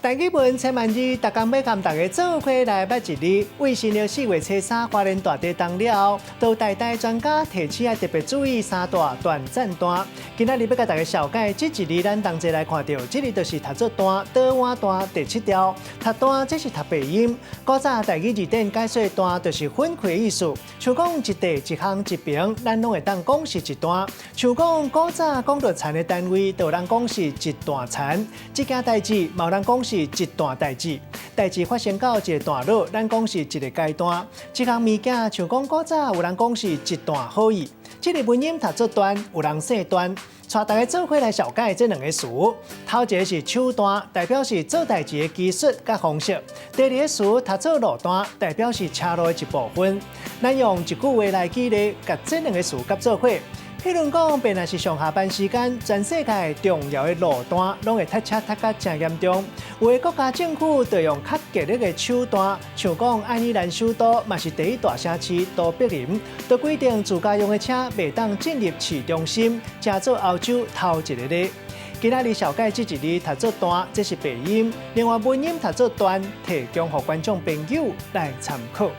台語文千萬字，逐工欲佮大家做伙來捌一字。為新曆四月初三花蓮大地動了後，都台大專家提醒愛特別注意三大斷層帶。今仔日欲共大家紹介這一字，咱同齊來看著，這個就是讀做段倒碗段第七條。讀段這是讀白音。古早台語字典解說段就是分開的意思。像講一塊、一項、一爿，咱攏會當講是一段。像講古早講著田的單位，就有人講是一段田。這件代誌，嘛有人講是一段代誌。代誌發生到一個段落，咱講是一個階段。這項物件，像講古早有人講是一段好意。這個文音讀做段，有人姓段。帶大家做伙來紹介這兩个詞。頭一个是手段，代表是做代誌的技術佮方式；第二个詞讀做路段，代表是車路的一部分。咱用一句話來舉例，共這兩个詞夾做伙。譬如講，平若是上下班時間，全世界重要的路段攏會塞車塞甲誠嚴重。有的國家政府就用較激烈的手段，像講愛爾蘭首都嘛是第一大城市都柏林，就規定自家用的車袂當進入市中心，成做歐洲頭一个例。今仔日紹介這一字讀做段，這是白音；另外文音讀做斷，提供予觀眾朋友來參考。